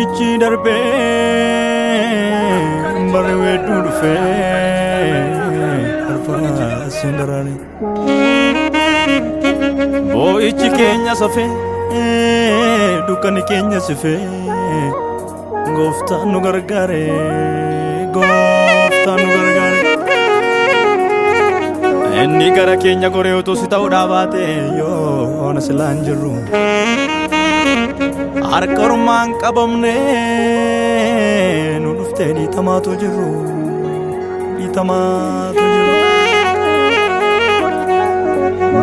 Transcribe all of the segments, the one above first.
Boo'ichi darbee barri weedduu dhufee arfaaseen daraare. Boo'ichi keenya safee dukkanni keenya sifee gooftaan nu gargaare, gooftaan nu gargaare. Inni gara keenya goree utuu si ta'uudhaa baate yoona silaan jirru. Harka ormaan qabamne nu dhuftee dhiitamaatu jirru, dhiitamaatu jiru.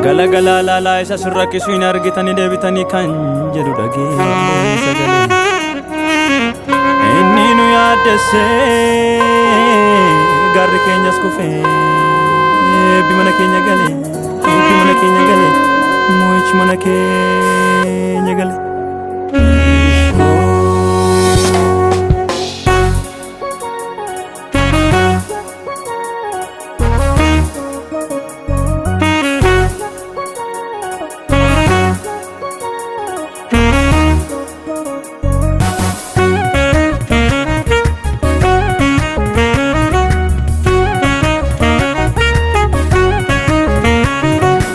Galagalaa laalaa isa sin rakkisu hin argitanii deebitanii kan jedhu dhageenye sagalee. Inni nu yaaddessee garri keenyas kufee eebbi mana keenya gale, eebbi mana keenya gale, mo'ichi mana keenya gale.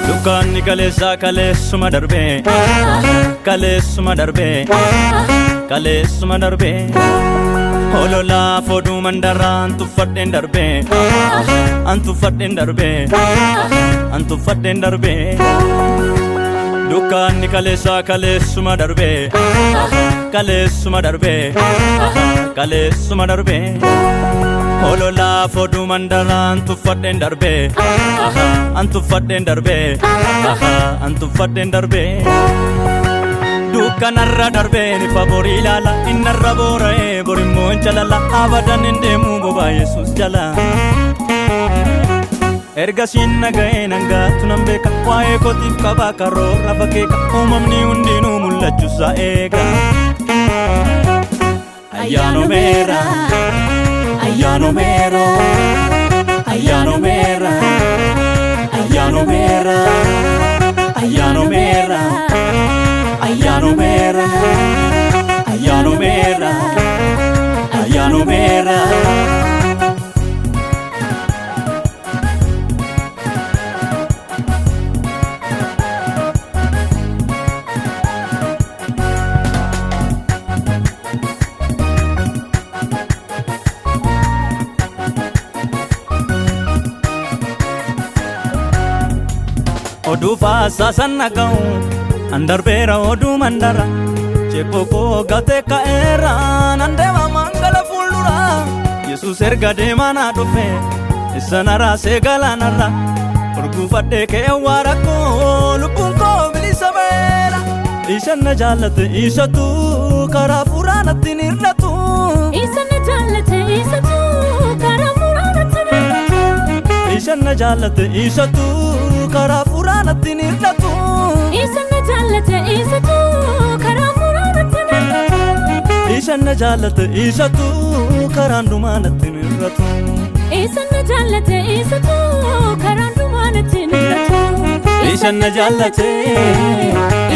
Dukkaanni kaleessaa kaleessuma darbee, kaleessuma darbee, kaleessuma darbee. Ololaaf oduu mandaraa an tuffadheen darbee, an tuffadheen darbee, an tuffadheen darbee. Dukkaanni kaleessaa kaleessuma darbee, kaleessuma darbee, kaleessuma darbee. Ololaaf oduu mandaraa an tuffadheen darbee, an tuffadheen darbee, an tuffadheen darbee. Dukkanarra darbee ni fa borii ilaala, innarra boora'ee borimmoo hin calala, abadan hin deemu bobaa Yesuus jala. Ergasiin naga'ee nangaatu nan beeka, waa'ee kootiif qabaa karoora fakkeeka, uumamni hundinuu mul'achuusaa eega. Ayyaanomeera, ayyaanomeera, ayyaanomeera, ayyaanomeera, ayyaanomeera, ayyaanomeera, ayyaanomeera, ayyaanomeera. Oduu faasaasan dhaga'u an darbeera oduu mandara ceepoo koo gatee ka'eera nan deema mangala fuuldura. Yesuus erga deemaa naa dhufe isa na raasee galaanarra urguufadhee ka'ee waa rakkoo lubbuun koo bilisa ba'eera. Isa na jaallate isatu karaa fuuraa natti hin hir'atu. Isa na jaallate isatu karaa fuuraa natti hin hir'atu. Isa na jaallate isatu karaa fuuraa natti hin hir'atu. Isa na jaallate isatu karaa fuuraa natti hin hir'atu. Isa na jaallate isatu karaan dhumaa natti hin hir'atu. Isa na jaallate isatu karaan dhumaa natti hin hir'atu. Isa na jaallate,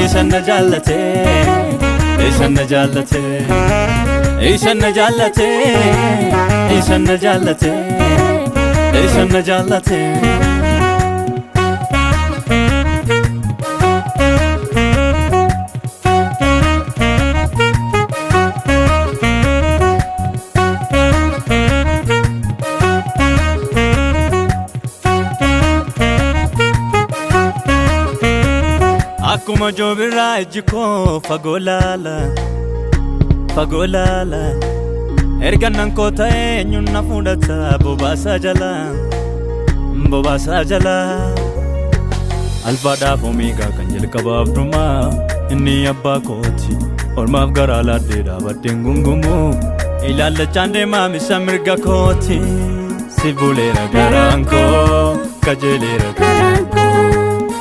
isa na jaallate, isa na jaallate, isa na jaallate, isa na jaallate, isa na jaallate. Akkuma joobirraa ijji koo fagoo laala, fagoo laala. Erga nan koo ta'e eenyuun na fudhata bobaasaa jala, bobaasaa jala. Alfaadhaaf omeegaa kan jalqabaaf dhumaa inni abbaa kooti. Ormaaf garaa laaddee dhaabadheen gungumu ilaallachaan deemaa misa mirga kooti. Si buleera garaan koo qajeeleera Karaan koo,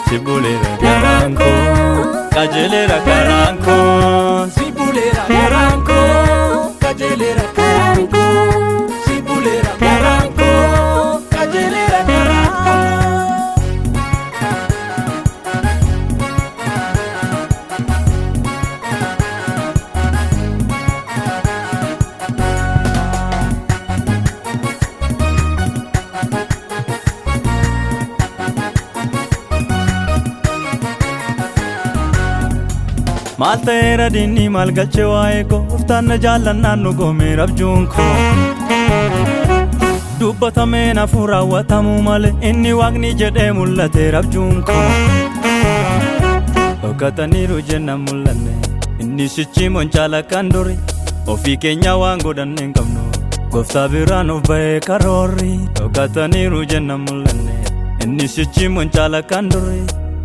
si buleera garaan koo qajeeleera karaan koo si buleera garaan koo qajeeleera karaan koo, si buleera garaan koo qajeeleera karaan koo. Maal ta'eera diinni maal galchee waa'ee koo, gooftaan na jaallannaan nu goomeera abjuun koo. Dubbatamee naafuu raawwatamuu malee, inni waaqni jedhee mul'ateera abjuun koo. Dhokataniiru jenna mul'anne, inni sichi moncaala kan duri, ofii keenya waan godhanne hin qabnu. Gooftaa biraan of ba'ee karoorri. Dhokataniiru jenna mul'anne, inni sichi moncaala kan duri,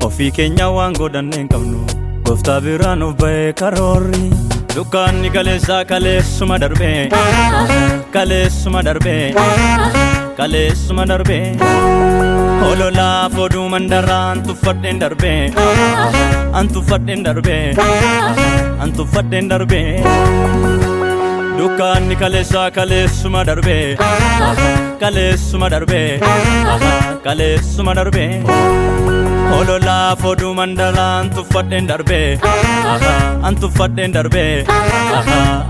ofii keenya waan godhanne hin qabnu. Gooftaa biraan of ba'ee karoorri. Dukkaanni kaleessaa kaleessuma darbee, kaleessuma darbee, kaleessuma darbee. Ololaaf oduu mandaraa an tuffadheen darbee, an tuffadheen darbee, an tuffadheen darbee. Dukkaanni kaleessaa kaleessuma darbee, kaleessuma darbee, kaleessuma darbee. Ololaaf oduu mandaraa an tuffadheen darbee, an tuffadheen darbee,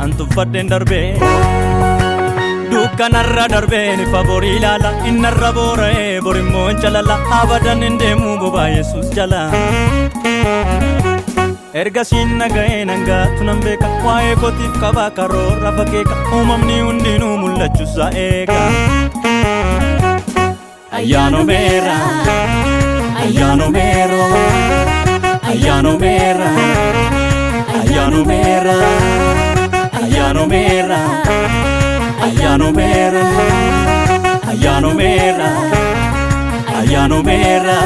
an tuffadheen darbee. Dukkanarra darbeen ifa borii ilaala, innarra boora'ee borimmoo hin calala, abadan hin deemu bobaa Yesuus jala. Ergasiin naga'ee nangaatu nan beeka, waa'ee kootiif qabaa karoora fakeeka, uumamni hundinuu mul'achuusaa eega. Ayyaanomeera, ayyaanomeera, ayyaanomeera, ayyaanomeera, ayyaanomeera, ayyaanomeera, ayyaanomeera, ayyaanomeera.